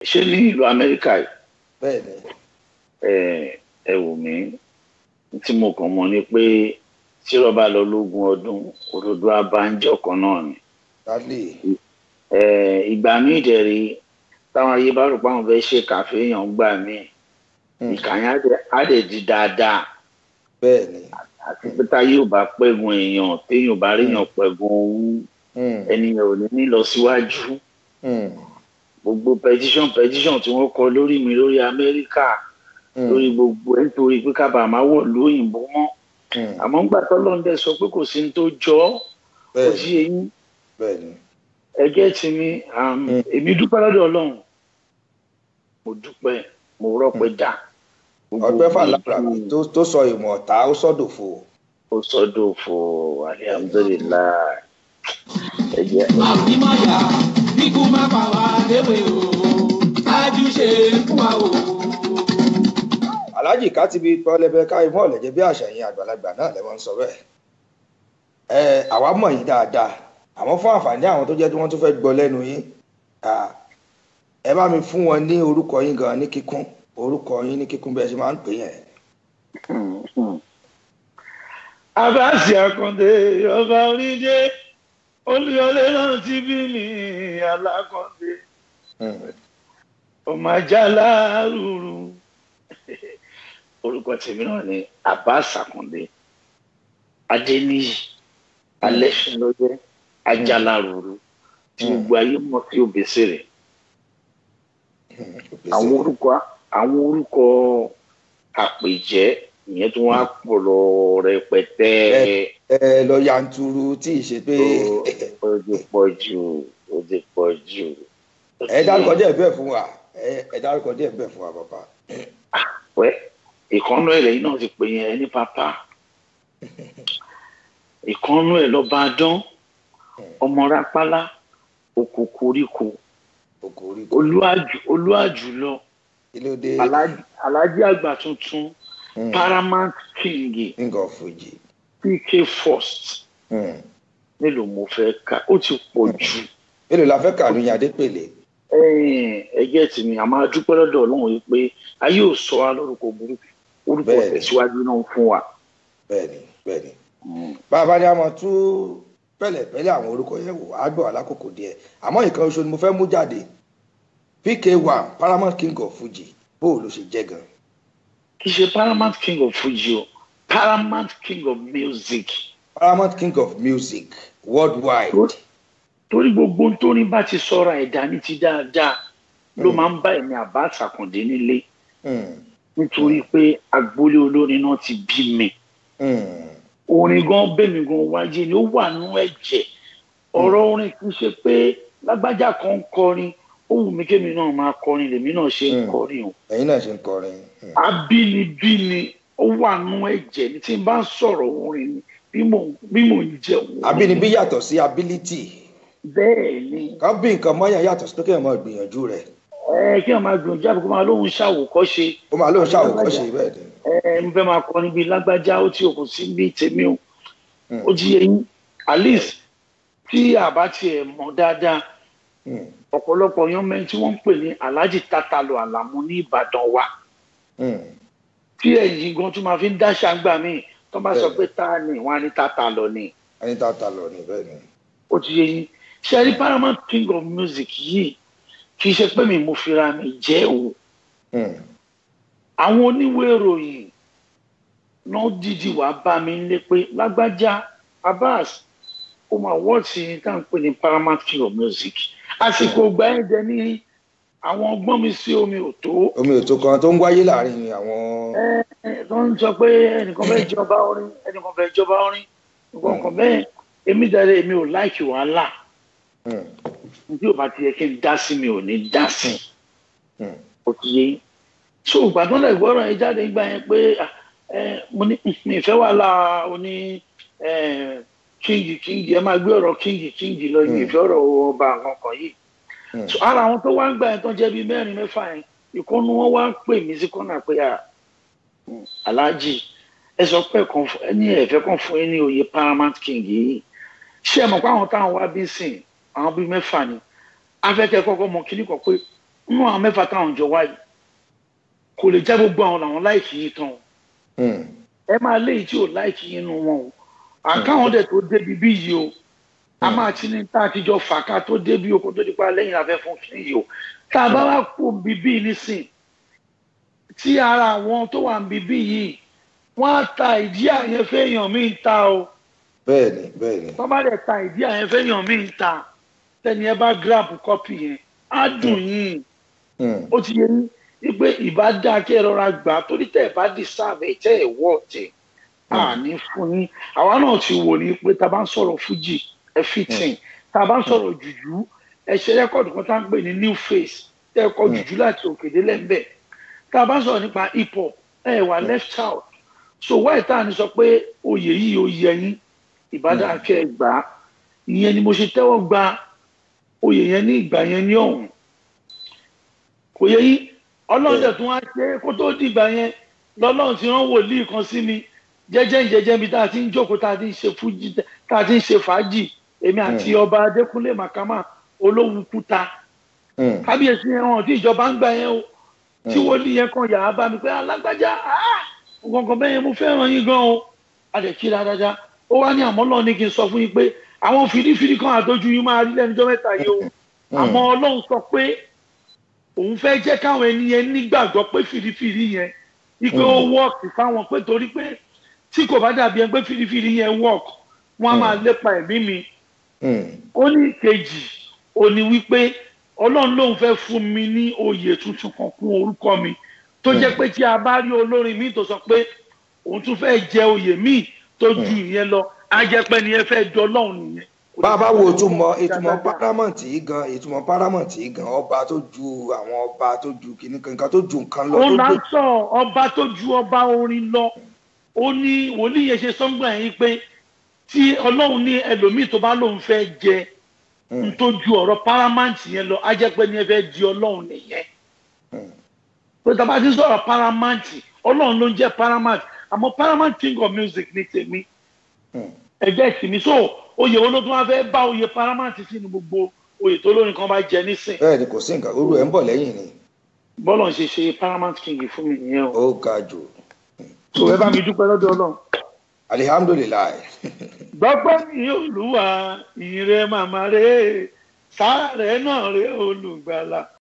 Ṣé ní ìlú Amẹ́ríkà yìí? Bẹ́ẹ̀ni. Ẹ wò mí, tí mo kàn mọ̀ ni pé tí rọ́bà lọ lógún ọdún, òdodo abánjọ kan náà ni. Ìgbà míì dẹ̀rí táwọn ayé bá rò pé àwọn fẹ́ ṣe kàfé èèyàn gbà míì, ìkànnì á dẹ̀ di dáadáa. Bẹ́ẹ̀ni. Àti pé táyé ò bá pẹ̀gùn èèyàn, téèyàn ò bá ríyàn pẹ̀gùn owó, ẹnìyàn ò ní ní lọ síwájú. Gbogbo petition tí wọ́n kọ lórí mi lórí Amẹ́ríkà, lórí gbogbo ẹ̀, nítorí pé kábàá máa wọ̀ lóyìnbó mọ́. Àmọ́ ńgbà tọ́lọ́run dẹ̀ sọ pé kò sí ní tó jọ ọ́, kò sí eyín. Ẹgẹ́ ti mi, èmi dúpẹ́ lọ́dọ̀ Ọlọ́run, mo dúpẹ́, mo rọ́pẹ́ dà. Ọpẹ́ fàlàrà tó sọ ìmọ̀ ọ̀tá ó sọ́dọ̀fò. Ó sọ́dọ̀fò, alihamudulilayi. Àbímọ̀yà bíkú má pa wá léwe o, ájú ṣe fún wa o. Aláàjì ká ti bi pẹlẹbẹ ká imú ọ̀lẹ̀jẹ̀ bí àṣàyàn àgbàlagbà náà lẹ́wọ̀n ń sọ bẹ́ẹ̀. Àwa mọ̀ yín dáadáa, àmọ́ fún àǹfààní àwọn tó jẹ́ tí wọ́n tún fẹ́ gbọ́ lẹ́nu yín, ẹ bá mi fún wọn ní orúkọ yín gan ní kíkún, orúkọ yín ní kíkún bí ẹ ṣe máa ń pè yẹn. Àbáṣe Àkàndé ọba onídé, Olúyọlé náà ti bí mi Alákàndé, ọmọ ajá rúru. Orúkọ tèmi náà ni Abbas Àkàndé Adéníyì Alẹ́ṣinlọ́jẹ́ Ajálárúurú tí gbogbo ayé mọ̀ sí Obesere. Àwọn orúkọ àpèjẹ ìyẹn tí wọ́n á pọ̀ lọ rẹpẹtẹ. Ẹ lọ yanturu tí ì ṣe pé. Ó ti pọ̀ jù, ó ti pọ̀ jù. Ẹ dárúkọ díẹ̀ bẹ́ẹ̀ fún wa, ẹ dárúkọ díẹ̀ bẹ́ẹ̀ fún wa bàbá. Wẹ́ ìkànnú ẹ̀ lẹ́yìn náà ti pè yẹn ní pápá. Ìkànnú ẹ̀ lọ́ba dán, ọmọ rápálá, òkòkòríko, olúwàjùlọ, alájí àgbà tuntun, Paramount King, King of Fuji, PK First. Mélòó mo fẹ́ kà, ó ti pọ̀ jù. Mélòó la fẹ́ kà ní Adépèlé? Ẹgẹ́ tì mí, a máa dúpẹ́ lọ́dọ̀ Ọlọ́run yìí pé ayé ò sọ wá lórúkọ burúkú, orúkọ tẹ̀síwájú náà fún wa. Bẹ́ẹ̀ni, bẹ́ẹ̀ni. Bàbá ni a máa tú pẹ̀lẹ́pẹ̀lẹ́ àwọn orúkọ yẹn wò, á gbọ́ alákòókò díẹ̀. Àmọ́ ìkan oṣù ni mo fẹ́ mú jáde. PK1 Paramount King of Fuji, bó o ló ṣe jẹ́ gan? Kì í ṣe Paramount King of Fuji o, Paramount King of Music. Paramount King of Music worldwide. Torí gbogbo tó ní bá ti sọra ẹ̀dá ní ti dáadáa ló máa ń bá ẹ̀mí Abbas Àkàndé nílé. Nítorí pé agboolé olórin náà ti bí mi. Orin gan bẹ́mi gan wáyé ni ó wà nínú ẹ̀jẹ̀. Ọ̀rọ̀ orin kì í ṣe pé lágbájá kan ń kọrin, ó wù mí kémi náà máa kọrin, lèmi náà ṣe ń kọrin o. Ẹ̀yin náà ṣe ń kọrin. Abínibí ni ó wà nínú ẹ̀jẹ̀ ni tí n bá ń sọ̀rọ̀ orin ni bí mò ń jẹun. Abínibí yàtọ̀ sí ability. Bẹ́ẹ̀ ni. Ká bí nǹkan mọ́yàn yàtọ̀ sí pé kéèyàn máa gbìyànjú rẹ̀. Kéèyàn máa gbìyànjú àbíkó máa lóhun ṣàwòkọ́ṣe. Ó máa lóhun ṣàwòkọ́ṣe, bẹ́ẹ̀ ni. N fẹ́ máa kọrin bíi lágbájá, ó tí o kò sí bíi tèmi o. Ó ti yẹ yín, at least tí àbá tiẹ̀ mọ̀ dáadáa, ọ̀pọ̀lọpọ̀ yan mẹ́rin tí wọ́n ń pè ní Alhaji Tatalo Àlàmú ní Ìbàdàn wa. Tí ẹ̀yìn gan tún máa fi ń dáṣà gbà míì, tó bá sọ pé tá ni wọ́n á ní Tatalo ni. Á ní Tatalo ni, bẹ́ẹ̀ ni. Ó ti yẹ yín. Ṣé rí Paramount King of Music yìí, kì í ṣe pé mi mo fira mi jẹ́ o. Àwọn oníwèé ìròyìn náà dídì wá bá mi nílé pé lágbájá Abbas ó máa wọ́ọ̀tì tá à ń pè ní Paramount King of Music. Àsìkò ìgbà yẹn jẹ ní àwọn ọgbọ́n mi sí omi ò tó. Omi ò tó kan tó ń wáyé láàrin àwọn. Tó ń sọ pé ẹnìkan fẹ́ jọba orin, ẹnìkan fẹ́ jọba orin, nǹkan kan bẹ́ẹ̀. Èmi dẹ̀rẹ̀ èmi ò láìkì wàhálà. Bí ò bá ti yẹ kí n dá sí mi ò ní dá sí. Ó ti yé. So ìgbà tó lè gbọ́rọ̀ yẹn jáde gbà yẹn pé mo ní mi ìfẹ́ wàhálà oní kíngì kíngì, ẹ máa gbé ọ̀rọ̀ kíngì kíngì lọ, mi ìfẹ́ ọ̀rọ̀ ọba àwọn kan yìí. So ara àwọn tó wá ń gbà yẹn tó jẹ́ bíi mẹ́rin mẹ́fà yẹn, ìkọ́nu wọn wá ń pè mí sí kọ́nà pé Aláàjì ẹ sọ pé ẹni ẹ̀fẹ́ kan fún yín ní oyè Paramount King yìí. Ṣé ẹ mọ̀ pé àwọn táwọn wá bí sìn àwọn bíi mẹ́fà ni afẹ́kẹ́ kọ́kọ́ mọ kíní kan pé Nínú àwọn mẹ́fà táwọn jọ wáyé, kò lè jẹ́ gbogbo àwọn làwọn like yín tán o. Ẹ máa léyìí tí ò like yín nínú wọn o. Àkáwọn dẹ̀ tó débi bí yìí o, a máa ti ní tá a ti jọ fà ká tó débi oko tó di pa lẹ́yìn afẹ́ fún kí yìí o. Tá a bá wá kó bíbí nísìn, tí ara àwọn tó wà ń bíbí yìí, wọ́n á ta ìdí àyẹn fẹ́yàn mí ń ta o. Bẹ́ẹ̀ni, bẹ́ẹ̀ni. Tó bá dẹ̀ ta ìdí àyẹn fẹ́yàn mí ń ta, tẹ́ni ẹ bá grab copy yẹn, á dùn yín. Ó ti yẹ yín pé ìbá dáa kí ẹ rọra gbà, torí tẹ́ ẹ bá deserve ẹ, tẹ́ ẹ wọ́ ọ̀tẹ̀, àní fún yín. Àwa náà ti wò ní pé tá a bá ń sọ̀rọ̀ fújì, ẹ fitting. Tá a bá ń sọ̀rọ̀ jùjú, ẹ ṣe record kan tá ń pè ní New Face, tẹ́ ẹ kọ jùjú láti òkè délẹ̀ ń bẹ̀. Tá a bá ń sọ̀rọ̀ nípa hip hop, ẹ wà left out. So wáyé tá a ní sọ pé oyè yìí ó yẹ yín, ìbádá kẹ́ ẹ gbà á. Ìyẹn ni mo ṣe tẹ́wọ́ gba oyè yẹn ní ìgbà yẹn ní ọ̀hún. Kò yẹ yín? Ọlọ́run dẹ̀ tún wá ṣe, kó tó dìgbà yẹn lọ́lọ́run ti rán wòlíì kan sí mi jẹ́jẹ́ jẹ́jẹ́, bí tá a ti ń jókòó, tá a ti ń ṣe fújì, tá a ti ń ṣe fàájì, èmi àti ọba Adékúnlé Màkàmá Olówú Kúta, kábíyèsí yẹn, wọn tí ìjọba ń gbà yẹn o, tí wòlíì yẹn kan yà á bá mi pé, "Alágbájá, nǹkan bẹ́ẹ̀ yẹn, mo fẹ́ràn yín gan o." A lè kíra dáadáa. Ó wá ní, "Àmọ́ Ọlọ́run ní kí n sọ fún yín pé àwọn fìrífìrí kan àtọ́jú yín máa rí lẹ́nujọ́ mẹ́ta yìí o. Àmọ́ Ọlọ́run sọ pé òun fẹ́ jẹ́ káwọn ẹni yẹn nígbàgbọ́ pé fìrífìrí yẹn ipe ó work fáwọn, pé torí pé tí kò bá dàbí ẹni pé fìrífìrí yẹn work, wọ́n á máa lépa ẹ̀mí mi." Ó ní kejì, ó ní wípé Ọlọ́run lòun fẹ́ fún mi ní oyè tuntun kan kún orúkọ mi, tó jẹ́ pé tí a bá rí olórin mi tó sọ pé òun tún fẹ́ jẹ oyè míì tó ju ìyẹn lọ, á jẹ́ pé ni ẹ fẹ́ jọ Ọlọ́run nìyẹn. Bá a bá wo ìtumọ̀ paramount yìí gan, ìtumọ̀ paramount yìí gan, ọba tó ju àwọn ọba, tó ju kìnnì kan, nǹkan tó ju nǹkan lọ. Ó tó là ń ju sọ ọba tó ju ọba orin lọ. Ó ní wòlíì yẹn ṣe sọ́ngbà yẹn pé tí Ọlọ́run ní ẹlòmíì tó bá lóun fẹ́ jẹ n tó ju ọ̀rọ̀ paramount yẹn lọ, á jẹ́ pé ní ẹ fẹ́ di Ọlọ́run nìyẹn. Pé tá a bá ti sọ̀rọ̀ paramount, Ọlọ́run ló ń jẹ́ paramount, àmọ́ paramount king of music ní tèmi. Ẹgbẹ́ ìsinmi, so oyè wo ló tún wá fẹ́ bá oyè paramount sínú gbogbo oyè tó lórin kan bá jẹ nísìn? Bẹ́ẹ̀ ni, kò sí nǹkan orú ẹ̀ ń bọ̀ lẹ́yìn ni. Bọ́lọ̀ ń ṣe ṣe paramount king fún mi nìyẹn o. Ó ga jù. So ẹ bá mi dúpẹ́ lọ́dọ̀ Ọlọ́run. Alihamdulilayi. Gbọ́pẹ́ ní Olúwa, ìyìn rẹ̀ màmá rẹ̀, sáà rẹ̀ náà rẹ̀, olùgbàlà.